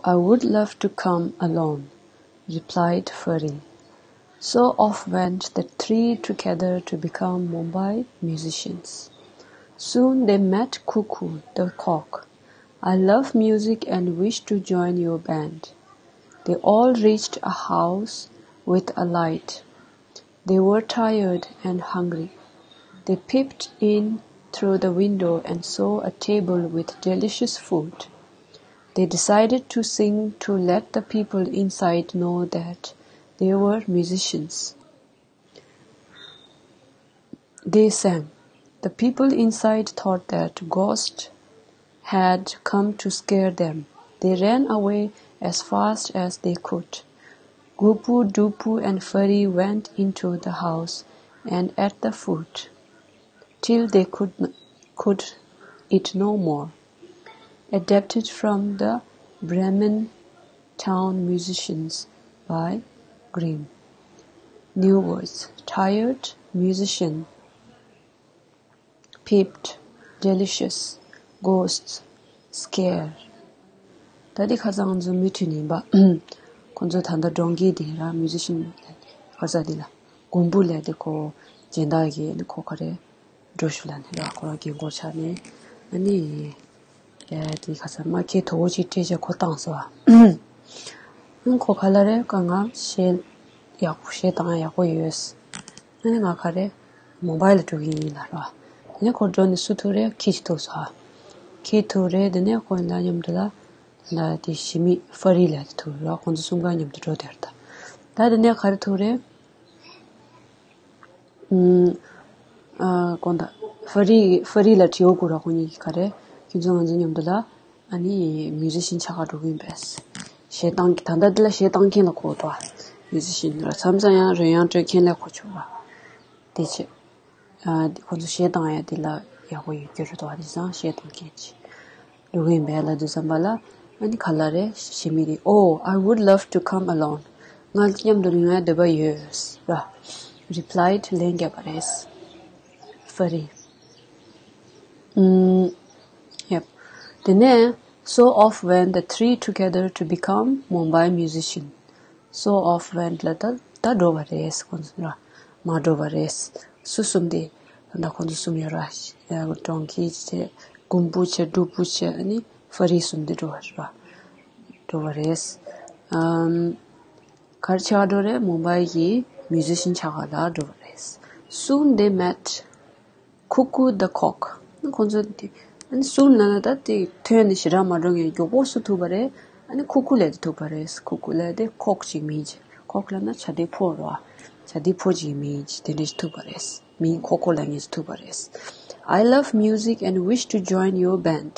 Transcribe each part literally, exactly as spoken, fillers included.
I would love to come alone, replied Furry. So off went the three together to become Mumbai musicians. Soon they met Cuckoo the cock. I love music and wish to join your band. They all reached a house with a light. They were tired and hungry. They peeped in through the window and saw a table with delicious food. They decided to sing to let the people inside know that they were musicians. They sang. The people inside thought that ghosts had come to scare them. They ran away as fast as they could. Gupu, Dupu, and Furry went into the house and ate the food till they could, could eat no more. Adapted from the Bremen Town Musicians by Grimm. New words: tired, musician, peeped, delicious, ghosts, scare. ད་འདི་ཁ་སང་ང་ཚོ་མུ་མཐུད་ནས་ཡིན་པ། ཁོང་ཚོ་ད་ལྟ་སྒྲོན་སྐྱེས་དེ་ར་མིའུ་ཟི་ཤན་ག་ས་འདི་ལ་གོང་བུ་ལས་དེ་ཁོ་སྦྱིན་བདག་གིས་ནི་ཁོ་ག་རེ་འགྲོ་ཞུ་ལ་ནི་ར་ཁོ་ར་རྒན་གོག་ཆགས་ནས་ཨ་ནི་ཡ་དེ་ཁ་སང་མ་ཁྱེད་དོ་བོ་ཅིག་སྤྲད་བྱས་ཁོ་བཏང་སོང་ཨ། ཁོ་ག་ལ་རེད་ཀ་ང་གཞས་ཡག་པོ་གཞས་བཏང་ཡག་པོ་ཡོད། ཨ་ནི་ང་ག་རེ་མོ་བྷའི་ལ་འགྲོ་གི་ཡིན་ལ་ར། ཨ་ནི་ཁོ་འགྲོ་ནས་སུ་ཐུག་རེད་ཁྱི་ཅིག་ཐུག་སོང་ཨ། ཁྱི་ཐུག་རེད་དེ་ནས་ཁོ་ཡིན་ལ་མཉམ་དུ་ལ་ལ་དེ་ཞི་མི་ཧྥ་རི་ལ་དེ་ཐུག་ར་ཁོང་ཚོ་གསུམ་ཀ་མཉམ་དུ་འགྲོ་དེར་ད། ད་དེ་ནས་ག་རེ་ཐུག་རེད། ཨ་དགོངས་དག་ཧྥ་རི་ཧྥ་རི་ལ་དྲི་བ་བསྐུར་ར་ཁོ་གཉིས་ཀྱིས་ག་རེ་ཁྱེད་ཚོ་ང་ཚོ་མཉམ་དུ་ལ་ཨ་ནི་མིའུ་ཟི་ཤན་ཆགས་ཁ་འགྲོ་གི་ཡིན་པས། གཞས་བཏང་གི་ད་ལྟ་འདི་ལ་གཞས་བཏང་མཁན་ལ་གོ་ཏོ་མིའུ་ཟི་ཤན་ར་མཚམས་མཚམས་ཡང་རོལ་དབྱངས་སྤྲོད་མཁན་ལ་གོ་ཆོག་པ་དེ་བྱས། ཨ་དེ་ཁོང་ཚོ་གཞས་བཏང་ཡ་དེ་ལ་ཡག་པོ་ཡོད་རྒྱུ་རེད་དོ་ཨ་དེ་སང་གཞས་བཏང་མཁན་ཅིག་འགྲོ་གི་ཡིན་པས་ལབ་དུས་ཙམ་པ་ལ་ཨ་ནི་ག་ལ་རེད་ཞི་མི་དེ། Oh, I would love to come alone. ང་མཉམ་དུ་ཡོང་ཡ་འདོད་པ་ཡོད་ར། Replied ལན་བརྒྱབ་པ་རེད། ཧྥ་རི། ཨུམ། Yep. དེ་ནས་so off went the three together to become Mumbai musician. So off went ལ་ད་ད་འགྲོ་བ་རེད་ཁོང་ཚོ་ར་མ་འགྲོ་བ་རེད། སུ་གསུམ་དེ་ད་ཁོང་ཚོ་གསུམ་ཡོད་ར་སྒྲོན་སྐྱེས་བྱས་གོང་བུ་བྱས་སྒྲུབ་བུ་བྱས་ཨ་ནི་ཧྥ་རི་གསུམ་དེ་འགྲོ་བ་རེད་ར་འགྲོ་བ་རེད། ཨམ། གར་ཆགས་འགྲོ་རེད་མུམ་བྷའི་གི་མིའུ་ཟི་ཤན་ཆགས་ག་ལ་འགྲོ་བ་རེད། Soon they met Cuckoo the cock. ཁོང་ཚོ་དེ་ཨ་ནི་སུན་ལ་ན་ད་དེ་ཐོན་ནས་ཞེ་དྲག་མ་འགྲོ་ངས་མགྱོགས་པོ་སུ་ཐུག་པ་རེད། ཨ་ནི་ཁུ་ཁུ་ལས་དེ་ཐུག་པ་རེད། ཁུ་ཁུ་ལས་དེ་ཁོག་ཅིག་མིན་ཅིག་ཁོག་ལ་ན་བྱ་དེ་ཕོ་རོ་བྱ་དེ་ཕོ་ཅིག་མིན་ཅིག་དེ་འདྲ་ཞིག་ཐུག་པ་རེད། མིན་ཁོ་ཁོ་ལ་ངས་ཐུག་པ་རེད། I love music and wish to join your band.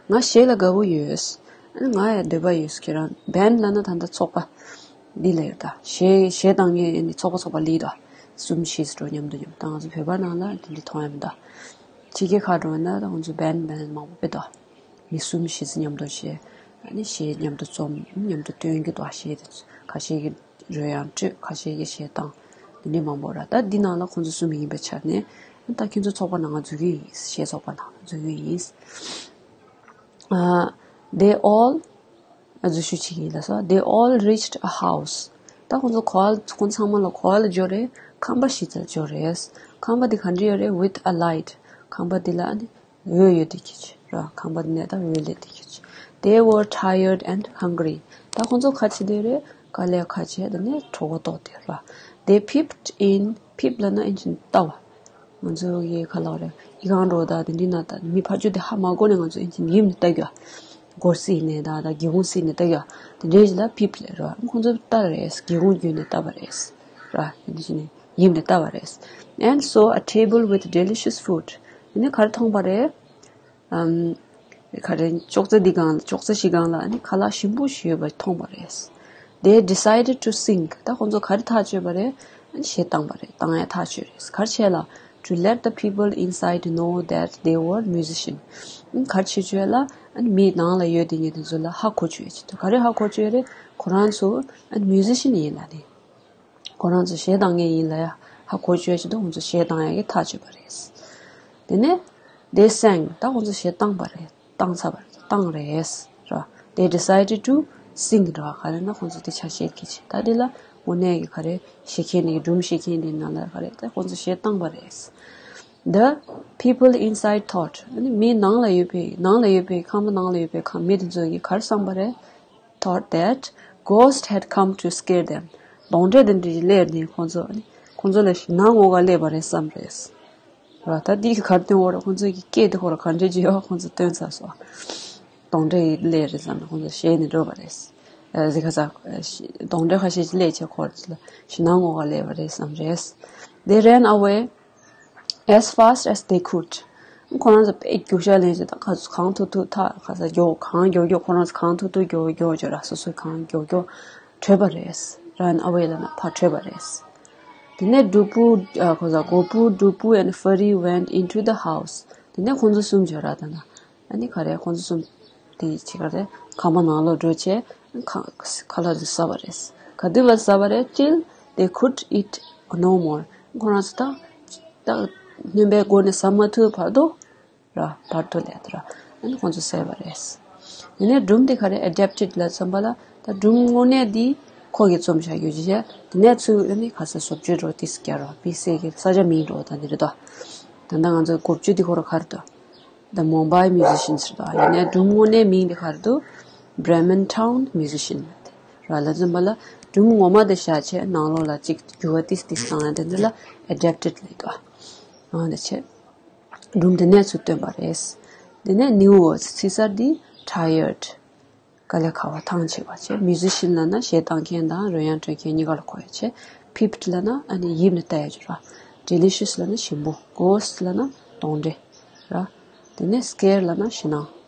ང་གཞས་ལ་དགའ་བོ་ཡོད། ཨ་ནི་ང་ཡང་འདོད་པ་ཡོད་ཁྱེད་རང་བན་ལ་ན་ད་ལྟ་ཚོགས་པ། འདི་ལ་ཡོད་ད། གཞས་གཞས་བཏང་མཁན་ཨ་ནི་ཚོགས་པ་ཚོགས་པ་ལི་ད། གསུམ་བཞི་ཙམ་འགྲོ་མཉམ་དུ་མཉམ་དུ་ང་ཚོ་བོད་པ་ནང་ལ་འདི་འདི་མཐོང་ཡ་མི་ད། ཕྱི་རྒྱལ་ཁག་འགྲོ་ན་ད་ང་ཚོ་བན་བན་མང་པོ་དཔེ་ད། མི་གསུམ་བཞི་ཙམ་མཉམ་དུ་བྱས། ཨ་ནི་གཞས་མཉམ་དུ་རྩོམ་མཉམ་དུ་སྟོན་རྒྱུ་ད་གཞས་དེ་ཚོ་ཁ་ཤས་ཀྱི་རོལ་དབྱངས་སྤྲོད་ཁ་ཤས་ཀྱི་གཞས་བཏང་། འདི་འདྲ་མང་པོ་ར་ད་འདི་ནང་ལ་ཁོང་ཚོ་གསུམ་ཡིན་པའི་ཆ་ནས་ད་ཁྱེད་ཚོ་ཚོགས་པ་ནང་ང་འཛུལ་གྱི་ཡིན་གཞས་ཚོགས་པ་ནང་འཛུལ་གྱི་ཡིན། ཨ། They all ཨ་འཛུལ་ཞུགས་བྱེད་ཀྱི་ཡིན་ལ་སོ། They all reached a house. ད་ཁོང་ཚོ་ག་པར་ཁོང་ཚང་མ་ལ་ག་པར་ལ་འབྱོར་རེད། ཁང་པ་ཞིག་ལ་འབྱོར་རེད། ཁང་པ་འདི་ག་འདྲ་ཡོད་རེད། With a light. ཁང་པ་འདི་ལ་ཨ་ནི་འོད་ཡོད་དེ་ཁྱེད་ར་ཁང་པ་འདི་ནས་ད་འོད་ལས་དེ་ཁྱེད། They were tired and hungry. ད་ཁོང་ཚོ་ཁ་ཆེ་དེ་རེད། དཀའ་ལས་ཁ་ཆེ་དེ་ནས་གྲོད་ཁོག་ལྟོགས་དེ་ར། They peeped in. Peep ལ་ན་ཨིན་ཇིན་ལྟ་བ། ང་ཚོ་གི་ཁ་ལག་རེད། ཡི་གང་འགྲོ་ད་དེ་འདྲི་ན་ད་མི་ཕར་ཕྱོགས་དེ་ཧ་མ་གོ་ནས་ང་ཚོ་ཨིན་ཇིན་ཡིབ་ནས་ལྟ་རྒྱུ། སྒོ་སྲིད་ནས་ད་ད་སྒེའུ་ཁུང་སྲིད་ནས་ལྟ་རྒྱུ། དེ་འདྲའི་ཞིག་ལ་ཕིབ་ལས་ར་ཁོང་ཚོ་ལྟ་རེད། སྒེའུ་ཁུང་བརྒྱུད་ནས་ལྟ་བ་རེད། ར་དེ་འདྲ་བྱས་ནས་ཡིབ་ནས་ལྟ་བ་རེད། And saw a table with delicious food. དེ་ནས་ག་རེ་མཐོང་པ་རེད། ཨམ། ག་རེ་ཅོག་ཙེ་འདི་སྒང་ལ་ཅོག་ཙེ་ཞིག་སྒང་ལ་ཨ་ནི་ཁ་ལག་ཞིམ་པོ་ཞིག་ཡོད་པ་མཐོང་བ་རེད། They decided to sing. ད་ཁོང་ཚོ་ག་རེ་ཐག་གཅོད་པ་རེད། ཨ་ནི་གཞས་བཏང་བ་རེད། བཏང་ཡ་ཐག་གཅོད་རེད། ག་རེ་བྱས་ལ། To let the people inside know that they were musician. ཨ་ནི་ག་རེ་བྱེད་བཅུག་ལ་ཨ་ནི་མི་ནང་ལ་ཡོད་དེ་ངས་དེ་ཚོ་ལ་ཧ་གོ་བཅུག་ཡ་ཆེད་དུ་ག་རེ་ཧ་གོ་བཅུག་ཡ་རེད། ཁོ་རང་ཚོ་ཨ་ནི་མིའུ་ཟི་ཤན་ཡིན་ལ་ནི། ཁོ་རང་ཚོ་གཞས་བཏང་མཁན་ཡིན་ལ་ཡ་ཧ་གོ་བཅུག་ཡ་ཆེད་དུ་ཁོང་ཚོ་གཞས་བཏང་ཡ་གི་ཐག་གཅོད་པ་རེད། དེ་ནས་they sang. ད་ཁོང་ཚོ་གཞས་བཏང་པ་རེད། བཏང་ཚར་བ་རེད། བཏང་རེད། ར། They decided to སིང་འདྲ་བ་ག་རེ་ན་ཁོང་ཚོ་དེ་ཆ་བཤད་ཀྱི་བྱེད། ད་དེ་ལ་དངོས་གནས་ཀྱི་ག་རེ་བཤད་མཁན་དེ་གི་སྒྲུང་བཤད་མཁན་དེ་ནང་ལ་ག་རེ་ད་ཁོང་ཚོ་གཞས་བཏང་པ་རེད། The people inside thought. ཨ་ནི་མི་ནང་ལ་ཡོད་པའི་ནང་ལ་ཡོད་པའི་ཁང་པ་ནང་ལ་ཡོད་པའི་ཁང་མི་དེ་ཚོ་གིས་ག་རེ་བསམ་པ་རེད། Thought that ghost had come to scare them. གདོན་འདྲེ་དེ་འདྲ་ཞིག་སླེབས་ནས་ཁོང་ཚོ་ཨ་ནི་ཁོང་ཚོ་ལ་ཞེད་སྣང་ངོ་ག་སླེབས་པ་རེད་བསམ་རེད། ར་ད་འདི་གི་ག་རེ་སྟོན་འོ་ར་ཁོང་ཚོ་གི་སྐད་དེ་ཁོ་ར་ག་འདྲ་ཅིག་ཡོད་ཁོང་ཚོ་སྟོན་ཚར་སོང་། གདོན་འདྲེ་ཡིས་སླེབས་རེད་བསམ་ནས་ཁོང་ཚོ་ཞེད་ནས་འགྲོ་བ་རེད། ཨ་ཟི་ཁ་ས་གདོན་འདྲེ་ཁ་ཤས་ཀྱིས་སླེབས་བྱས་ཁོ་ར་ཚོ་ལ་ཞེད་སྣང་ངོ་ག་སླེབས་པ་རེད་བསམ་རེད། They ran away as fast as they could. ཁོ་རང་ཚོ་དཔེ་རྒྱུག་ཤར་ལེན་བྱས་ད་ག་ཚོད་གང་ཐུབ་ཐུབ་ཐག་ག་ས་མགྱོགས་གང་མགྱོགས་མགྱོགས་ཁོ་རང་ཚོ་གང་ཐུབ་ཐུབ་མགྱོགས་མགྱོགས་མགྱོགས་ར་སོ་སོས་གང་མགྱོགས་མགྱོགས་བྲོས་པ་རེད། Run away ལབ་ན་ཕར་བྲོས་པ་རེད། དེ་ནས་སྒྲུབ་པོ་ཨ་ཁོ་ཚོ་སྒོ་པོ་སྒྲུབ་པོ་and furry went into the house. དེ་ནས་ཁོ་ཚོ་གསུམ་བྱོས་ར་ད་ན། ཨ་ནི་ག་རེ་ཁོ་ཚོ་གསུམ་དེ་ཅི་ག་རེ་ཁང་པ་ནང་ལོགས་འགྲོ་བྱས་ཁ་ཁ་ལག་དེ་ཟ་བ་རེད། ག་དུས་བར་ཟ་བ་རེད། Till they could eat no more. ཁོ་རང་ཚོ་ད་ད་སྣོན་པའི་སྒོ་ནས་ཟ་མ་ཐུབ་བར་དུ་ར་བར་དུ་ལས་དུ་ར་ཨ་ནི་ཁོ་ཚོ་ཟས་པ་རེད། དེ་ནས་སྒྲུང་དེ་ག་རེ་adapted ལ་མཚོན་པ་ལ་ད་སྒྲུང་དངོས་གནས་འདི་ཁོ་གིས་རྩོམ་བཞག་ཡོད་ཅི་བྱས་དེ་ནས་ཚུར་ཨ་ནི་ག་ས་བཟོ་བཅོས་འགྲོ་ཏིས་བསྐྱར་རོ་པི་སེ་གི་ས་ཆ་མིང་འགྲོ་ད་འདི་རེད་དོ། ད་ལྟ་ང་ཚོ་འགོ་བརྗོད་འདི་ཁོ་ར་ག་རེ་དོ། The Mumbai Musicians རེད་དོ། ཡིན་ནའི་སྒྲུང་དངོས་གནས་མིང་དེ་ག་རེ་འདུག Bremen Town Musician རེད། ར་ལ་ཙམ་པ་ལ་སྒྲུང་ངོ་མ་དེ་བཞག་བྱས་ནང་ལོགས་ལ་ཅིག་འགྱུར་བ་ཏིས་ཏིས་བཏང་ཡ་དེ་འདི་ལ་adapted ལབ་འདུག་ཨ་དེ་བྱས་སྒྲུང་དེ་ནས་ཚུར་བཏོན་པ་རེད། དེ་ནས་new words ཚིག་གསར་འདི་tired དཀའ་ལས་ཁག་པ་ཐང་ཆད་པ་བྱས། Musician ལབ་ན་གཞས་བཏང་མཁན་དང་རོལ་དབྱངས་དཀྲོལ་མཁན་གཉིས་ཀ་ལ་གོ་ཡ་བྱས། Peeved ལབ་ན་ཨ་ནི་ཡིབ་ནས་ལྟ་ཡ་ཅིག་ར། Delicious ལབ་ན་ཞིམ་པོ། Ghost ལབ་ན་གདོན་འདྲེ་ར། དེ་ནས་scare ལབ་ན་ཞེད་སྣང་